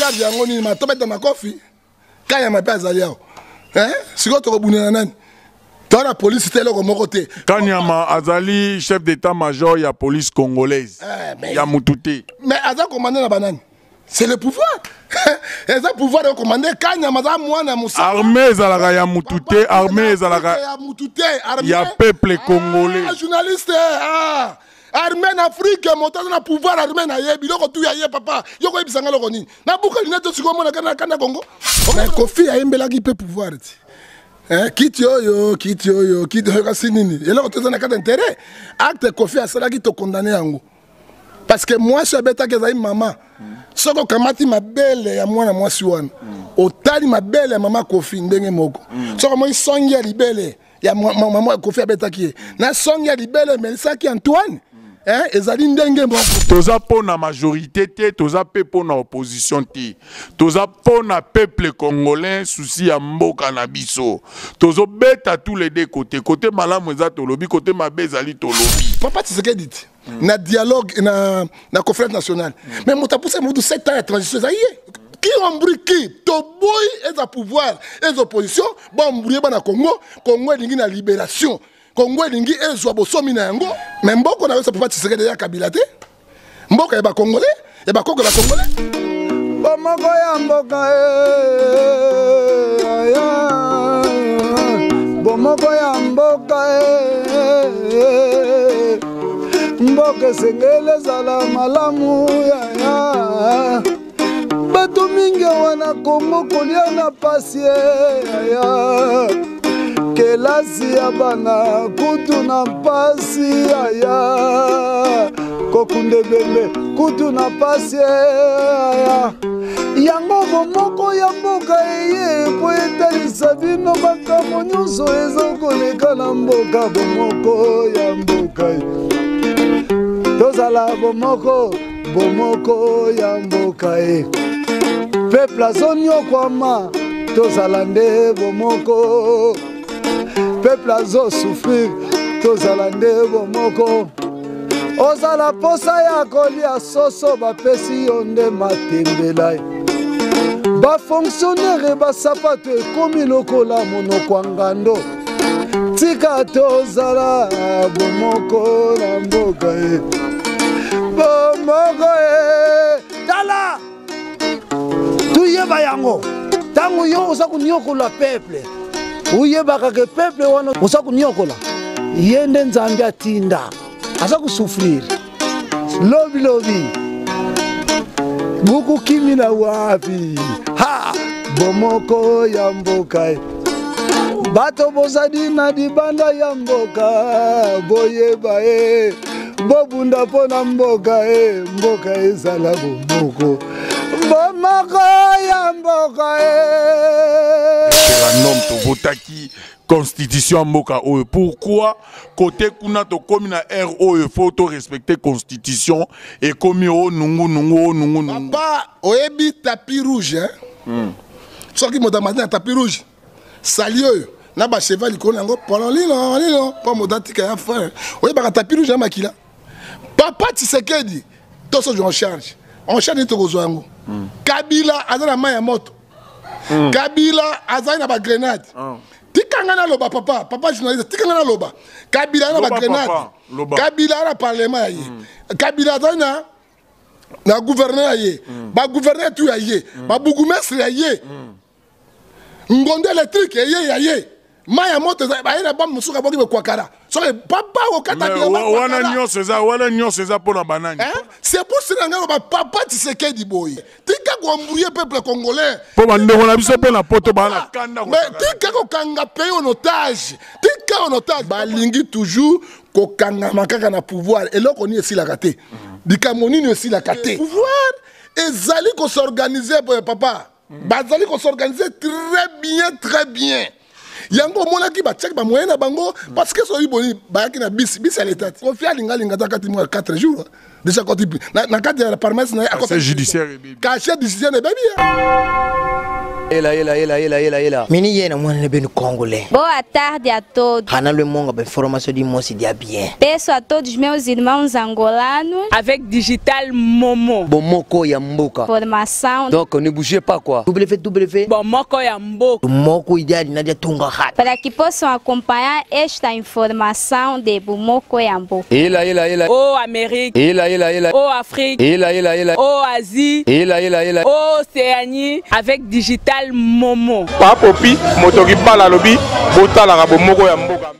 charge yango nini matobeta makofi Kanyama mpe azali awa eh? Sikoyo tokobundana nani? Toza na polisi te, eloko moko te. Kanyama azali chef d'état major ya police congolaise eh, ya mutu te. Mais aza commande na banani? C'est le pouvoir. Eza pouvoir ya commande. Kanyama aza mwana mosala. Armée ezalaka ya mutu te, armée ezalaka ya mutu te, ya peuple congolais. Ah, journaliste, ah. Armée na Afrique, moto aza na pouvoir, armée na ye, biloko tu ya ye. Papa, yo koyebisa nga eloko nini? Nabuka linete sikoyo, omona kanda kanda Kongo. Mais Kofi ayembelaki mpe pouvoir ti. Eh, kiti oyo, kiti oyo, kiti oyo, kasi nini? Eloko toza na kati intérêt. Acte Kofi asalaki, tokondane yango. Parce que mwasi abetaki ezali mama. Soki okamati mabele ya mwana mwasi wana, otali mabele ya mama Kofi ndenge moko. Soki omoni songi ya libele ya mama Kofi abetaki ye na songi ya libele emelisaki Antoine, eh, ezali ndenge moko. Toza mpo na majorité te, toza mpe mpo na opposition te, toza mpo na peuple congolais. Souci ya mboka na biso, tozobeta tous les deux côtés. Côté malamu eza, tolobi; côté mabe ezali, tolobi. Papa Tshisekedi ti na dialogue na conférence nationale, mais moto apusa motu 7 ans ya transition eza ye. Qui embrouille qui? Toboyi eza pouvoir, eza opposition, baembrouille bana Congo. Congo elingi na libération, Congo elingi ezwa bosomi na yango. Mais mboka na yosa, papa Tshisekedi, ya Kabila te, mboka ya bacongolais, ya bakoko ya bacongolais. Bomoko ya mboka e, bomoko ya mboka e, mboka esengeli ezala malamu yaya. Bato mingi awa na Kongo kolia na pasi yaya, kelasi ya bana kutu na mpasi yaya, kokunda ebembe kutu na pasi yaya. Yango bomoko ya mboka eye po etalisa bino makambo nyonso ezokoleka na mboka. Bomoko ya mboka, tozala bomoko, bomoko ya mboka e. Peuple azonyokwama, tozala nde bomoko. Peuple azosouffrir, tozala nde bomoko. Ozala posa ya kolia soso, bapesi yo nde matembela. Bafonctionnaire, basapato ekomi lokola monoko ya ngando. Tika tozala bomoko na mboka e, bomoko e. Tala, tuyeba yango. Ntango yo oza koniokola peuple, oyebaka ke peuple wana oza koniokola ye nde Nzambe atinda aza kosouffrir. Lobi lobi bukukimila wapi? Ha, bomoko ya mboka. Bato bozali na libanda ya mboka, boyeba e, bobunda mpo na mboka e, mboka ezala bomoko, bomoko ya mboka e. Référendum, tovotaki constitution ya mboka oyo. Pourquoi côté kuna tokomi na aire oyo faut to respecter constitution, ekomi o nungu nungu, o nungu nungu? Papa, oyebi tapis rouge, hein? Soki moto amati na tapis rouge, sali oyo na bacheval likolo na yango, pololilo lilo, mpo moto atika ya frère. Oyebaka tapis rouge ya makila. Papa Tshisekedi, tosozwa en charge, en charge nini? Tokozwa yango. Kabila aza na mai ya moto. Kabila azali na bagrenade. Tika ngai naloba, papa, papa journaliste, tika ngai naloba. Kabila aza na bagrenade, Kabila aza na parlement ya ye, Kabila azali na gouverneur ya ye, bagouverneur tu ya ye, babourgmestre ya ye, ngondo électrique eye ya ye, mai ya moto baye na bombe mosusu aboki bekwakala. Soki papa okata wana nyonso eza wana, nyonso eza mpona banani? C'est pour cela ngai loba, papa Tshisekedi, boye tika koembrouiller peuple congolais. Mpo bandeko na biso mpe na poto baa na kanda. Mais tika kokanga pays en otage, tika en otage. Balingi toujours kokangama kaka na pouvoir. Eloko nini esilaka te? Likambo nini esilaka te? Pouvoir ezali kos'organiser, papa. Bazali kos'organiser très bien, très bien. Yango omonaki batiaki bamoyen na bango, parce que soki boni bayaki na bisi, bisi ya leta ti. Kofi alingalinga ata kati mwa 4 jours déjà koti na kati ya parmese na ye. Judiciaire ebebi. Casier judiciaire ebebi. Ela ela ela ela ela ela. Mini yena mwana ne benu congolais. Boa tarde a todos. Hana le monga ba information di mosi dia bien. Peço a todos meus irmãos angolanos. Avec Digital Momo. Bomoko ya mboka. Formação. Donc ne bougez pas quoi. WW. Bomoko ya mboka. Moko ideal nadia tunga hat. Para que possam acompanhar esta informação de Bomoko ya mboka. Ela ela ela. Ô Amérique. Ela ela ela. Ô Afrique. Ela ela ela. Ô Asie. Ela ela ela. Ô Océanie. Avec Digital Momo. Papopi, moto kibala lobi, botalaka bomoko ya mboka.